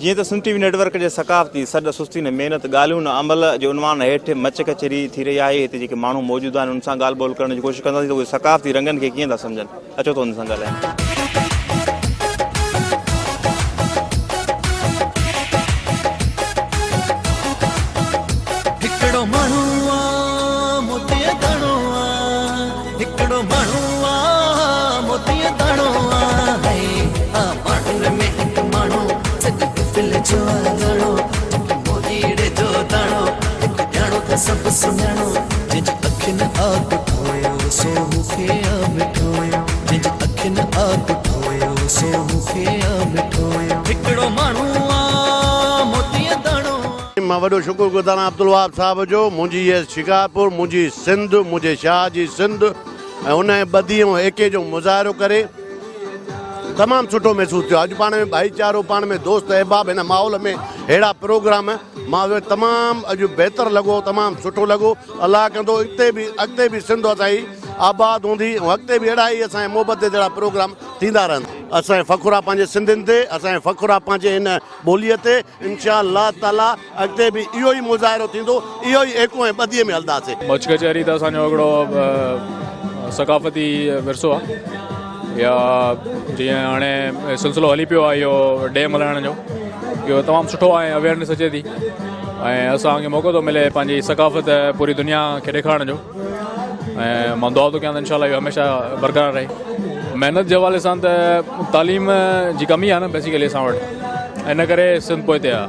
جيئن ته سنڌ ٽي V net work جي ثقافتي سڏ سستي نه محنت ڳالهيون نه عمل جي عنوان هيٺ مچ ڪچهري ٿي رهي آهي هتي جيڪي ماڻهو موجود آهن انهن سان ڳالهه ٻولهه ڪرڻ جي ڪوشش ڪنداسين ته اهي ثقافتي رنگن کي ڪيئن ٿا سمجهن اچو ته انهن سان ڳالهايون. هڪڙو ماڻهو آ موتيء داڻو آ هڪڙو ماڻهو آ موتيء داڻو آ هي آ ماڻهن ۾ هڪ ماڻهو سڄي محفل جو آ ڳاڻو جيڪي موهيڙي جو داڻو هڪ ڄاڻو ته سڀ سڃاڻو جنهن جي اکين آ ڪٺويو سو مون کي آ مٺويو جنهن جي اکين آ ڪٺويو سو مون کي آ مٺويو هڪڙو ماڻهو آ موتيء داڻو آ. مان وڏو شڪر گذار آهيان عبدالوهاب صاحب جو منهنجي هيء شڪارپور منهنجي سنڌ منهنجي شاهه جي سنڌ ۽ ان جي ٻڌي ۽ ايڪي جو مظاهرو ڪري تمام سٺو محسوس ٿيو اڄ پاڻ ۾ ڀائيچارو پاڻ ۾ دوست احباب هن ماحول ۾ ههڙا پروگرام مان تمام اڄ بهتر لڳو تمام سٺو لڳو الله ڪندو اڳتي به اڳتي به سنڌ اسان جي آباد هوندي ۽ اڳتي به اهڙا ئي اسان جي محبت جهڙا پروگرام ٿيندا رهندا. اسان کي فخر آ پنهنجي سنڌين تي اسان کي فخر آ پنهنجي هن ٻوليء تي انشاء الله تعالي اڳتي به اهو ئي مظاهرو ٿيندو اهو ئي ايڪو ۽ ٻڌيء ۾ هلنداسين. مچ ڪچهري ته اسان جو هڪڙو ثقافتي ورثو آ يا جيئن هاڻي سلسلو هلي پيو آ اهو ڊي ملهائڻ جو اهو تمام سٺو آ ۽ اويئرنيس اچي ٿي ۽ اسان کي موقعو ٿو ملي پنهنجي ثقافت پوري دنيا کي ڏيکارڻ جو ۽ مان دعا ٿو ڪيان ته انشاء الله اهو هميشه برقرار رهي. محنت جي حوالي سان ته تعليم جي ڪمي آهي نه بيسيڪلي اسان وٽ ان ڪري سنڌ پوئتي آهي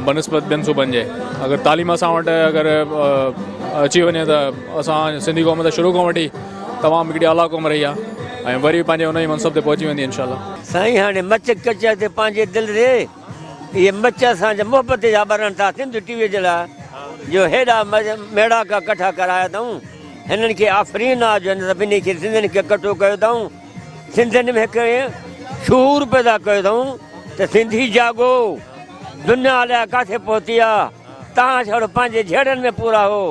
بنسبت ٻين صوبن جي اگر تعليم اسان وٽ اگر اچي وڃي ته اسان سنڌي قوم ته شروع کان وٺي تمام هڪڙي اعليٰ قوم رهي آهي ۽ وري پنهنجي ان ئي منصب تي پهچي ويندي انشاء الله. سائين هاڻي مچ ڪچهري تي پنهنجي دل ري. اهي مچ اسان جا محبت جا ٻرن ٿا سنڌ ٽي وي جي لاء جو هيڏا ميڙاڪا ڪٺا ڪرايا اٿئون هنن کي آفرين آ جو هن سڀني کي سنڌين کي ڪٺو ڪيو اٿئون سنڌين ۾ هڪ شعور پيدا ڪيو اٿئون ته سنڌي جاڳو دنيا الائي ڪاٿي پهتي آ تان ڇڙو پنهنجي جهيڙن ۾ پورا هو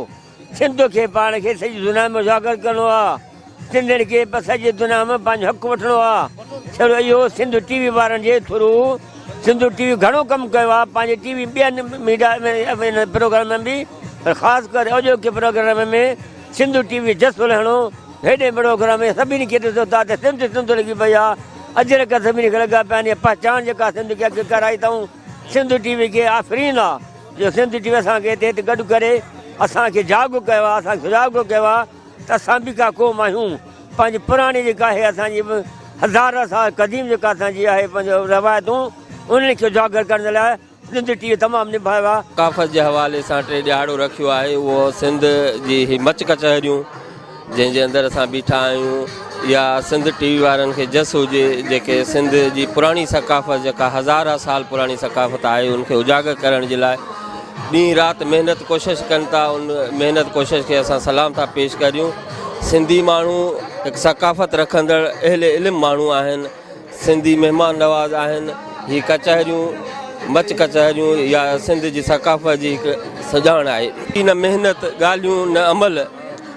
سنڌ کي پاڻ کي سڄي دنيا ۾ اجاگر ڪرڻو آ، سنڌين کي به سڄي دنيا ۾ پنهنجو حق وٺڻو آ، ڇڙو اهو سنڌ ٽي وي وارن جي ٿرو سنڌ ٽي وي گهڻو ڪم ڪيو آ، پنهنجي ٽي وي ٻين ميڊيا ۾ پروگرامن ۾ به پر خاص ڪري اڄوڪي پروگرام ۾ سنڌ ٽي وي جس لهڻو هيڏي پروگرام ۾ سڀني کي ڏسو ٿا ته سنڌ سنڌ لڳي پئي آ، اجرڪ سڀني کي لڳا پيا آهن پهچان جيڪا سنڌ کي اڳ ڪرائي اٿئون سنڌ ٽي وي کي آفرين آ. جو سنڌ ٽي وي اسان کي هتي هت گڏ ڪري اسان کي جاڳ ڪيو آهي اسان کي سجاڳ ڪيو آهي ته اسان به ڪا قوم آهيون پنهنجي پراڻي جيڪا آهي اسان جي هزار سال قديم جيڪا اسان جي آهي پنهنجو روايتون انهن کي اجاگر ڪرڻ جي لاء سنڌ ٽي وي تمام نڀايو آهي. ثقافت جي حوالي سان ٽي ڏهاڙو رکيو آهي اهو سنڌ جي هي مچ ڪچهريون جنهن جي اندر اسان بيٺا آهيون يا سنڌ ٽي وي وارن کي جس هجي جيڪي سنڌ جي پراڻي ثقافت جيڪا هزارها سال پراڻي ثقافت آهي ان کي اجاگر ڪرڻ جي لاء ڏينهن رات محنت ڪوشش ڪن ٿا ان محنت ڪوشش کي اسان سلام ٿا پيش ڪريون سنڌي ماڻهو هڪ ثقافت رکندڙ اهل علم ماڻهو آهن سنڌي مهمان نواز آهن. هي ڪچهريون مچ ڪچهريون يا سنڌ جي ثقافت جي هڪ سڄاڻ آهي. نه محنت ڳالهيون نه عمل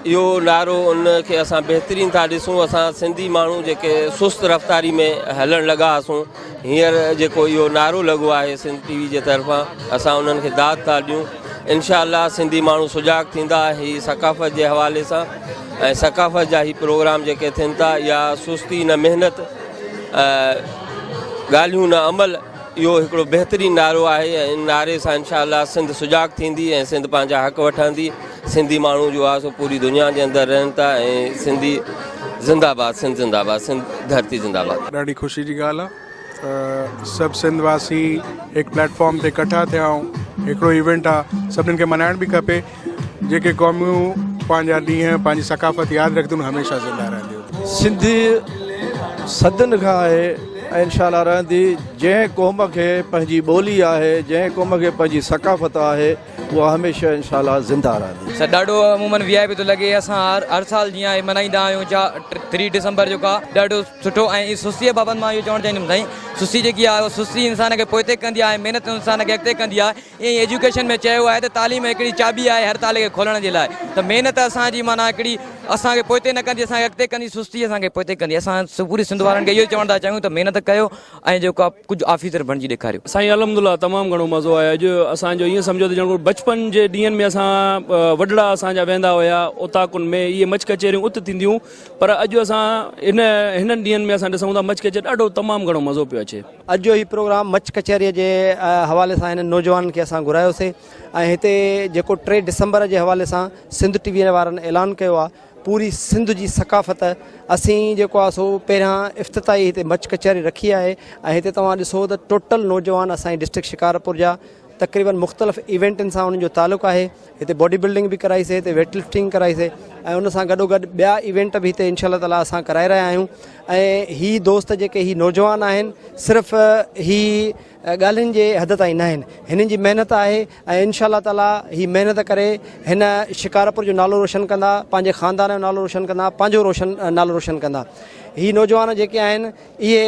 اهو نعرو ان کي اسان بهترين ٿا ڏسون اسان سنڌي ماڻهو جيڪي سست رفتاري ۾ هلڻ لڳا هئاسون هينئر جيڪو اهو نعرو لڳو آهي سنڌ ٽي وي جي طرفان اسان انهن کي داد ٿا ڏيون انشاء الله سنڌي ماڻهو سجاڳ ٿيندا هي ثقافت جي حوالي سان ۽ ثقافت جا هي پروگرام جيڪي ٿين ٿا يا سستي نه محنت ڳالهيون نه عمل اهو هڪڙو بهترين نعرو آهي ۽ ان نعري سان انشاء الله سنڌ سجاڳ ٿيندي ۽ سنڌ پنهنجا حق وٺندي سنڌي ماڻهو جو آهي سو پوري دنيا جي اندر رهن ٿا ۽ سنڌي زنده باد سنڌ زنده باد سنڌ ڌرتي زنده باد. ڏاڍي خوشي جي ڳالهه آ ته سڀ سنڌ واسي هڪ پليٽ فارم تي ڪٺا ٿيا آهيون هڪڙو ايونٽ آ سڀني کي ملهائڻ به کپي جيڪي قوميون پنهنجا ڏينهن پنهنجي ثقافت ياد رکنديون هميشه زنده رهنديون. سنڌ صدين کان آهي ۽ انشاء الله رهندي جنهن قوم کي پنهنجي ٻولي آهي جنهن قوم کي پنهنجي ثقافت آهي اها هميشه انشاء الله زنده رهندي. سر ڏاڍو عمومن وي آء پي ٿو لڳي اسان هر سال جيئن آهي ملهائيندا آهيون چا ٿري ڊسمبر جيڪو آهي ڏاڍو سٺو ۽ سستي بابت مان اهو چوڻ چاهيندم سائين سستي جيڪي آهي اها سستي انسان کي پوئتي ڪندي آهي ۽ محنت انسان کي اڳتي ڪندي آهي. ائين ئي ايجوڪيشن ۾ چيو آهي ته تعليم هڪڙي چاٻي آهي هر تالي کي کولڻ جي لاء ته محنت اسان جي معنيٰ هڪڙي اسان کي پوئتي نه ڪندي اسان کي اڳتي ڪندي سستي اسان کي پوئتي ڪندي اسان پوري سنڌ وارن کي اهو ئي چوڻ ٿا چاهيون ته محنت ڪيو ۽ جيڪو آهي ڪجهه آفيسر بڻجي ڏيکاريو. سائين الحمدلله تمام گهڻو مزو آيو اڄ اسان جو ائين سمجهو ته ڄڻ ڪو بچپن جي ڏينهن ۾ اسان وڏڙا اسان جا ويندا هيا اوطاقن ۾ اهي مچ ڪچهريون ات ٿينديون پر اڄ اسان هن هنن ڏينهن ۾ اسان ڏسون ٿا مچ ڪچهري ڏاڍو تمام گهڻو مزو پيو اچي. اڄ جو هي پروگرام مچ ڪچهري جي حوالي سان هنن نوجوانن کي اسان گهرايوسي ۽ هتي جيڪو 3 ڊسمبر جي حوالي سان سنڌ ٽي وي وارن اعلان ڪيو آهي پوري سنڌ جي ثقافت اسين جيڪو آهي سو پهريان افتتاحي هتي مچ ڪچهري رکي آهي ۽ هتي توهان ڏسو ته ٽوٽل نوجوان اسان جي ڊسٽرڪٽ شڪارپور جا تقريبن مختلف ايونٽن سان انهن جو تعلق آهي هتي باڊي بلڊنگ به ڪرائي سي هتي ويٽ لفٽنگ ڪرائي سي ۽ ان سان گڏو گڏ ٻيا ايونٽ به هتي انشاء الله تعالي اسان ڪرائي رهيا آهيون ۽ هي دوست جيڪي هي نوجوان آهن صرف هي ڳالهين جي حد تائين نه آهن هنن جي محنت آهي ۽ انشاء الله تعالي هي محنت ڪري هن شڪارپور جو نالو روشن ڪندا پنهنجي خاندان جو نالو روشن ڪندا پنهنجو روشن نالو روشن ڪندا هي نوجوان جيڪي آهن اهي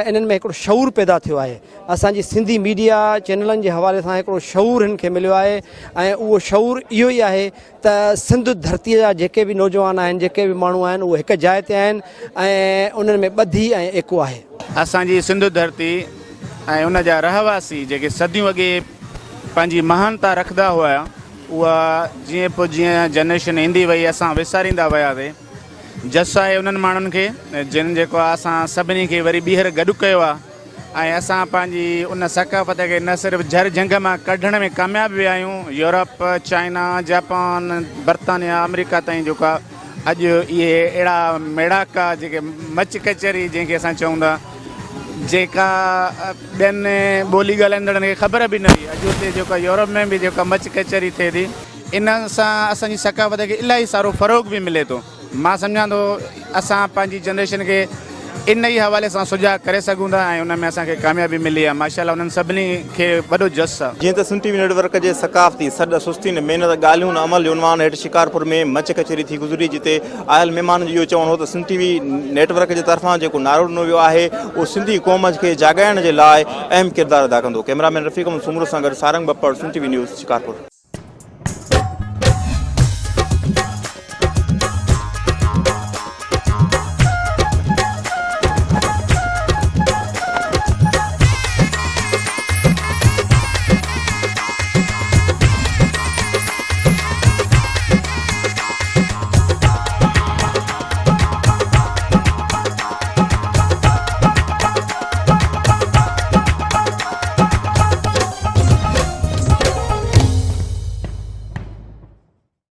انهن ۾ هڪڙو شعور پيدا ٿيو آهي اسان جي سنڌي ميڊيا چينلن جي حوالي سان هڪڙو شعور هن کي مليو آهي ۽ اهو شعور اهو ئي آهي ته سنڌ ڌرتي جا جيڪي به نوجوان آهن جيڪي به ماڻهو آهن اهي هڪ جاء تي آهن ۽ انهن ۾ ٻڌي ۽ ايڪو آهي. اسان جي سنڌ ڌرتي ۽ ان جا رهواسي جيڪي صديون اڳي پنهنجي مهانتا رکندا هيا اها جيئن پوء جيئن جنريشن ايندي وئي اسان وساريندا وياسي. جس آهي انهن ماڻهن کي جن جيڪو آهي اسان سڀني کي وري ٻيهر گڏ ڪيو آهي ۽ اسان پنهنجي ان ثقافت کي نه صرف جهر جهنگ مان ڪڍڻ ۾ ڪامياب ويا آهيون يورپ، چائنا، جاپان، برطانيا، آمريڪا تائين جيڪو آهي اڄ اهي اهڙا ميڙاڪا جيڪي مچ ڪچهري جنهن کي اسان چئون ٿا جيڪا ٻين ٻولي ڳالهائيندڙن کي خبر به نه هئي اڄ اتي جيڪو آهي يورپ ۾ به جيڪا مچ ڪچهري ٿئي ٿي ان سان اسان جي ثقافت کي الاهي سارو فروغ به ملي ٿو. مان سمجهان ٿو اسان پنهنجي جنريشن کي ان ئي حوالي سان سجاڳ ڪري سگهون ٿا ۽ ان ۾ اسان کي ڪاميابي ملي آهي. ماشاء الله انهن سڀني کي وڏو جس آهي. جيئن ته سنڌ ٽي وي نيٽ ورڪ جي ثقافتي سڏ سستي نه محنت ڳالهيون نه عمل جي عنوان هيٺ شڪارپور ۾ مچ ڪچهري ٿي گذري جتي آيل مهمانن جو اهو چوڻ هو ته سنڌ ٽي وي نيٽ ورڪ جي طرفان جيڪو نعرو ڏنو ويو آهي اهو سنڌي قوم کي جاڳائڻ جي لاء اهم ڪردار ادا ڪندو. ڪئميرا مين رفيق احمد سومرو سان گڏ Sarang Bappar, Sindh T V news, Shikarpur.